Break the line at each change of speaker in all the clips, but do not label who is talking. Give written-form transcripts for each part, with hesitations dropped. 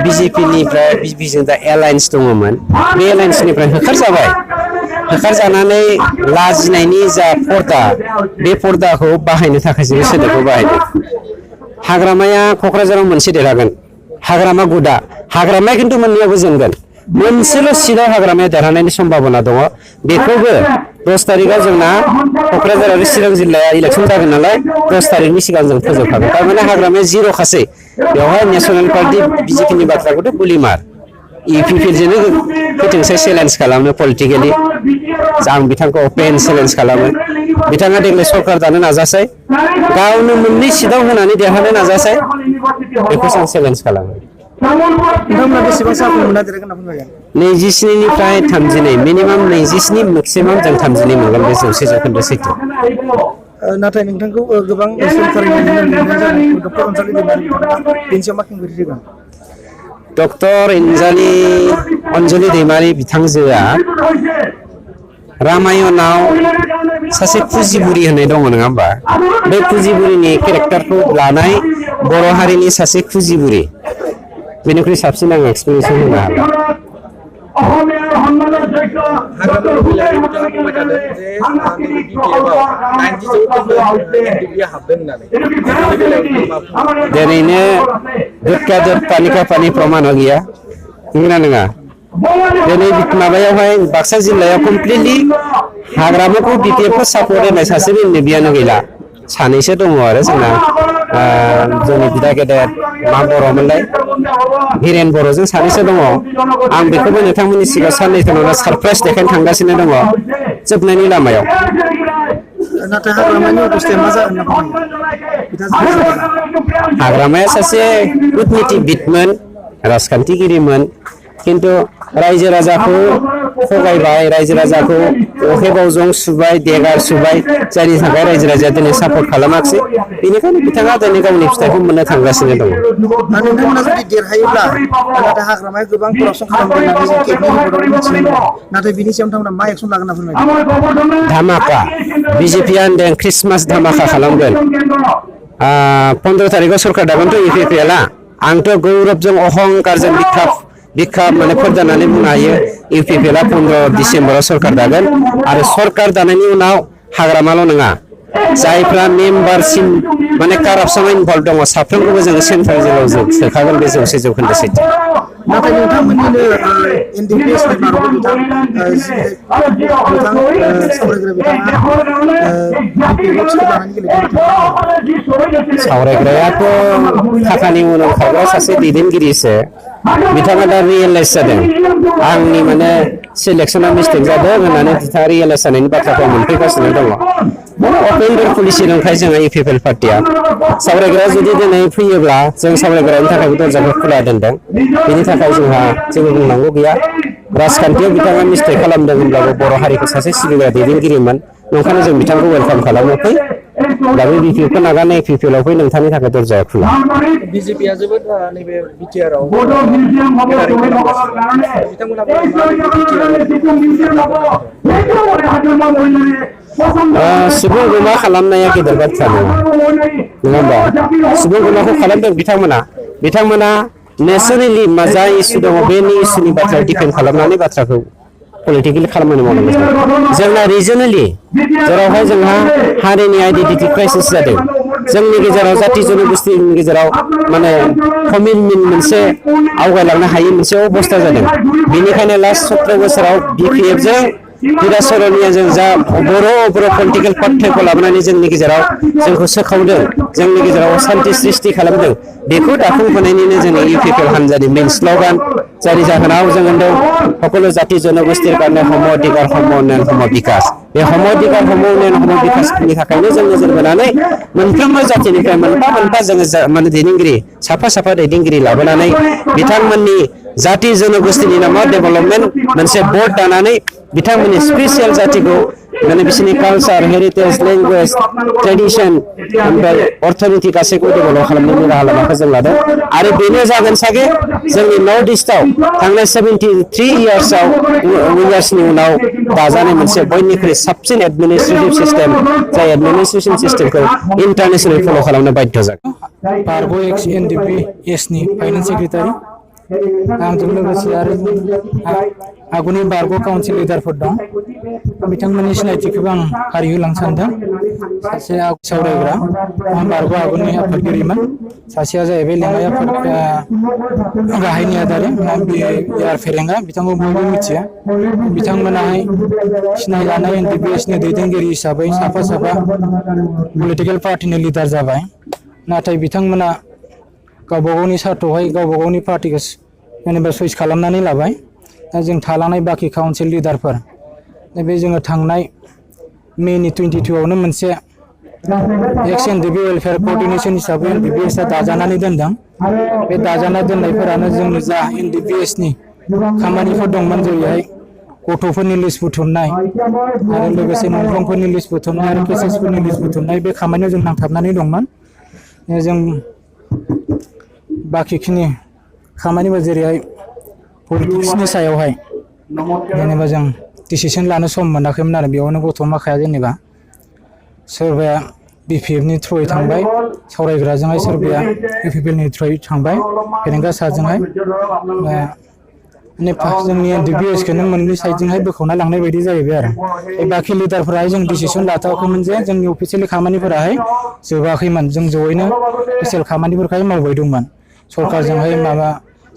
बिजेपिनिफ्राय बिजेपिजों दा एलायन्स दङमोन बे एलायन्सनिफ्राय होखारजाबाय होखारजानानै लाजिनायनि जा पर्दा बे पर्दाखौ बाहायनो थाखाय जों सोदोबखौ बाहायदों हाग्रामाया क'क्राझाराव मोनसे देरहागोन हाग्रामा गुदा हाग्रामाया खिन्थु मोननैयावबो जेनगोन मोनसेल' सिटआव हाग्रामाया देरहानायनि सम्भावना दङ बेखौबो 10 तारिखआव जोंना क'क्राझार आरो चिरां जिल्लाया इलेक्सन जागोन नालाय 10 तारिखनि सिगां जों फोजोबखागोन थारमाने हाग्रामाया जिर' खासै बेवहाय नेसनेल पार्टी बिजेपिनि बाथ्राखौथ' गुलिमार इउपिपिजोंनो फोथोंसै चेलेन्ज खालामनो पलिटिकेलि आं बिथांखौ अपेन चेलेन्ज खालामो बिथाङा देग्लाय सरकार दानो नाजासै गावनो मोननै सिटआव होनानै देरहानो नाजासै बेखौसो आं चेलेन्ज खालामो 27निफ्राय 32 मिनिमाम 27 मेक्सिमाम जों 32 मोनगोन बे 100% सैथो
नाथाय नोंथांखौ गोबां सरकारि डक्टर अनजालि दैमारि बेनि सायाव मा खेंफोरथि होगोन
डक्टर अनजालि दैमारि बिथांजोआ रामायणाव सासे फुजिबुरि होननाय दङ नङा होमबा बे फुजिबुरिनि केरेक्टारखौ लानाय बर' हारिनि सासे फुजिबुरि बेनिख्रुइ साबसिन आं एक्सप्लेनेसन होनो हाला दिनैनो दुधका पानिका पानि प्रमाण गैया नंगौना नङा दिनै माबायावहाय बाक्सा जिल्लायाव कमप्लिटलि हाग्रामाखौ बिपिएफखौ सापर्ट होनाय सासे बियानो गैला सानैसो दङ आरो जोंना जोंनि बिदा गेदेर मा बर'मोनलाय हिरेन बर'जों सानैसो दङ आं बेखौबो नोंथांमोननि सिगाङाव साननैसो उनाव सारप्राइज देखायनो थांगासिनो दङ जोबनायनि लामायाव
नाथाय हाग्रामानि अबस्थाया मा जागोन
हाग्रामाया सासे कुटनीतिबिदमोन राजखान्थिगिरिमोन खिन्थु रायजो राजाखौ थगायबाय रायजो राजाखौ अहेबावजों सुबाय देगार सुबाय जायनि थाखाय रायजो राजाया दिनै सापर्ट खालामाखिसै बेनिखायनो बिथाङा दिनै गावनि फिथाइखौ मोननो थांगासिनो दङ
नोंथांमोना जुदि देरहायोब्ला नाथाय हाग्रामाया गोबां करापसन खालामदों होननानै जों केबनि रिपर्टआव मिथिनो मोनो नाथाय बिनि सायाव नोंथांमोना मा एक्सन लागोन होनना फोरमायदों
धामाका बिजेपिया होनदों ख्रिस्टमास धामाका खालामगोन 15 तारिखआव सरकार दागोनथ' इउपिपिएलआ आंथ' गौरबजों अहंकारजों बिखा माने फोरदाननानै बुंनो हायो इउपिपिएलआ 15 डिसेम्बराव सरकार दागोन आरो सरकार दानायनि उनाव हाग्रामाल' नङा जायफ्रा मेम्बारसिम माने कारापसनाव इनभल्भ दङ साफ्रोमखौबो जोङो सेन्ट्रेल जेलाव सोखागोन बे 100% सैथो
नाथाय नोंथांमोननिनो एनडिपि सरकाराव बिथां
सावरायग्रायाथ' थाखानि उनाव खारग्रा सासे दैदेनगिरिसो बिथाङा दा रियेलाइज जादों आंनि माने सिलेक्सना मिस्टेक जादों होननानै बिथाङा रियेलाइज जानायनि बाथ्राखौ मोनफैगासिनो दङ अपेन डर पलिसि दंखायो जोंहा इउपिपिएल पार्टिया सावरायग्राया जुदि दिनै फैयोब्ला जों सावरायग्रानि थाखायबो दरजाखौ खुला दोनदों बेनि थाखाय जोंहा जेबो बुंनांगौ गैया राजखान्थियाव बिथाङा मिस्टेक खालामदों होनब्लाबो बर' हारिखौ सासे सिबिग्रा दैदेनगिरिमोन नंखायनो जों बिथांखौ वेलकाम खालामो फै दा बे बिपिएफखौ नागारनाय इउपिपिएलआव फै नोंथांनि थाखाय दरजाया खुला
बिजेपिया जोबोद नैबे बिटिआरआव
सुबुं गुमा खालामनाया गेदेर बाथ्रा नङा होमबा सुबुं गुमाखौ खालामदों बिथांमोना नेसनेलि मा जा इसु दङ बे इसुनि बाथ्रायाव डिपेन्ड खालामनानै बाथ्राखौ पलिटिकेलि खालामनो मावनांगौ जोंना रिजनेलि जेरावहाय जोंहा हारिनि आइडेन्टिटि क्राइसिस जादों जोंनि गेजेराव जाति जनगोष्ठीनि गेजेराव माने कमिटमेन्ट मोनसे आवगायलांनो हायि मोनसे अबस्था जादों बेनिखायनो लास्ट 17 बोसोराव बिपिएफजों बिरासरनियाजों जा बर' पलिटिकेल पार्टिखौ लाबोनानै जोंनि गेजेराव जोंखौ सोखावदों जोंनि गेजेराव असान्ति सृष्टि खालामदों बेखौ दाफुंहोनायनिनो जोंनि इउपिपिएल हान्जानि मेन स्ल'गान जायनि जाहोनाव जों होनदों सकलो जाति जनगोष्ठीर कारणे सम अधिकार सम उन्नयन सम बिकास बे सम अधिकार सम उन्नयन सम बिकासनि थाखायनो जों नोजोर बोनानै मोनफ्रोमबो जातिनिफ्राय मोनफा जोङो माने दैदेनगिरि साफा दैदेनगिरि लाबोनानै बिथांमोननि जाति जनगोष्ठीनि नामाव डेभेलपमेन्ट मोनसे बोर्ड दानानै बिथांमोननि स्पेसियेल जातिखौ माने बिसोरनि कालचार हेरिटेज लेंगुवेज ट्रेडिशन ओमफ्राय अर्थनीति गासैखौ डेभेलप खालामनायनि राहा लामाखौ जों लादों आरो बेनो जागोन सागे जोंनि नर्थ इस्टआव थांनाय 73 इयार्सनि उनाव दाजानाय मोनसे बयनिख्रुइ साबसिन एडमिनिस्ट्रेटिभ सिस्टेम जाय एडमिनिस्ट्रेशन सिस्टेमखौ इन्टारनेशनेल फल' खालामनो बाध्य जागोन
पार्बो एक्स एनडिपि एसनि फाइनेन्स सेक्रेटारि
आंजों लोगोसे आरो आगुनि बारग' काउन्सिल लिडारफोर दं बिथांमोननि सिनायथिखौबो आं फारि होलांनो सानदों सासे सावरायग्रा बारग' आगुनि आफादगिरिमोन सासेया जाहैबाय लेङाइ आफाद गाहाय नेहाथारि बिआर फेरेंगा बिथांखौ बयबो मिथियो बिथांमोनाहाय सिनायजानाय NDPS नि दैदेनगिरि हिसाबै साफा साफा पलिटिकेल पार्टिनि लिडार जाबाय नाथाय बिथांमोना गावबा गावनि सार्थावहाय गावबा गावनि पार्टिखौ जेनेबा चइस खालामनानै लाबाय दा जों थालांनाय बाखि काउन्सिल लिडारफोर बे जोङो थांनाय मेनि 22आवनो मोनसे एक्स NDP वेलफेयार कोअर्डिनेशन हिसाबै NDPS आ दाजानानै दोनदों बे दाजाना दोननायफोरानो जोंनो जा NDPS नि खामानिफोर दंमोन जेरैहाय गथ'फोरनि लिस्ट बुथुमनाय आरो लोगोसे मुंख्लंफोरनि लिस्ट बुथुमनाय आरो केसेसफोरनि लिस्ट बुथुमनाय बे खामानियाव जों नांथाबनानै दंमोन जों बाखिखिनि खामानिबो जेरैहाय पलिटिक्सनि सायावहाय जेनेबा जों डिसिसन लानो सम मोनाखैमोन आरो बेयावनो गथ' माखाया जेनेबा सोरबाया BPF नि थ्रुयै थांबाय सावरायग्राजोंहाय सोरबाया UPPL नि थ्रुयै थांबाय फेरेंगा साजोंहाय जोंनि NDPS खौनो मोननै साइडजोंहाय बोखावना लांनाय बायदि जाहैबाय आरो बाखि लिडारफोराहाय जों डिसिसन लाथ'वाखैमोन जे जोंनि अफिसियेलि खामानिफोराहाय जोबाखैमोन जों जयैनो स्पेसियेल खामानिफोरखौहाय मावबाय दंमोन सरकारजोंहाय माबा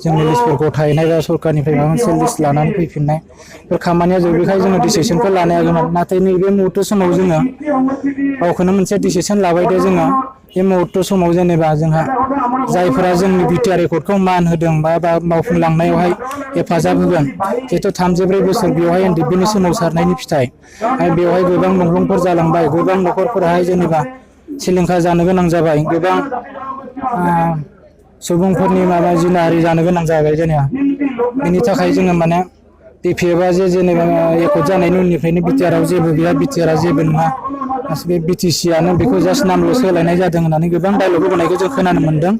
जोंनि लिस्टफोरखौ थाहैनाय बा सरकारनिफ्राय माबा मोनसे लिस्ट लानानै फैफिननाय बे खामानिया जोबैखाय जोङो डिसिसनखौ लानो हायाखैमोन नाथाय नैबे मुहुर्त समाव जोङो गावखौनो मोनसे डिसिसन लाबाय दे जोङो बे मुहुर्त समाव जेनेबा जोंहा जायफोरा जोंनि बिटिआर एकर्डखौ मान होदों बा मावफुंलांनायावहाय हेफाजाब होगोन जिहेतु 34 बोसोर बेवहाय NDP नि सोमावसारनायनि फिथाइ आरो बेवहाय गोबां मुंख्लंफोर जालांबाय गोबां न'खरफोराहाय जेनेबा सिलिंखार जानो गोनां जाबाय गोबां सुबुंफोरनि माबा जिनाहारि जानो गोनां जाबाय जेनेबा बेनि थाखाय जोङो माने BPF आ जेनेबा एकर्ड जानायनि उननिफ्रायनो बिटिआर आव जेबो गैया बिटिआर आ जेबो नङा बे BTC आनो बेखौ जास्ट नामल' सोलायनाय जादों होननानै गोबां डायलग होनायखौ जों खोनानो मोनदों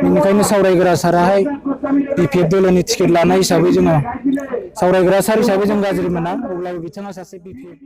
बेनिखायनो सावरायग्रा साराहाय BPF दोलोनि टिकेट लानाय हिसाबै जोङो सावरायग्रा सार हिसाबै जों गाज्रि मोना अब्लाबो बिथाङा सासे BPF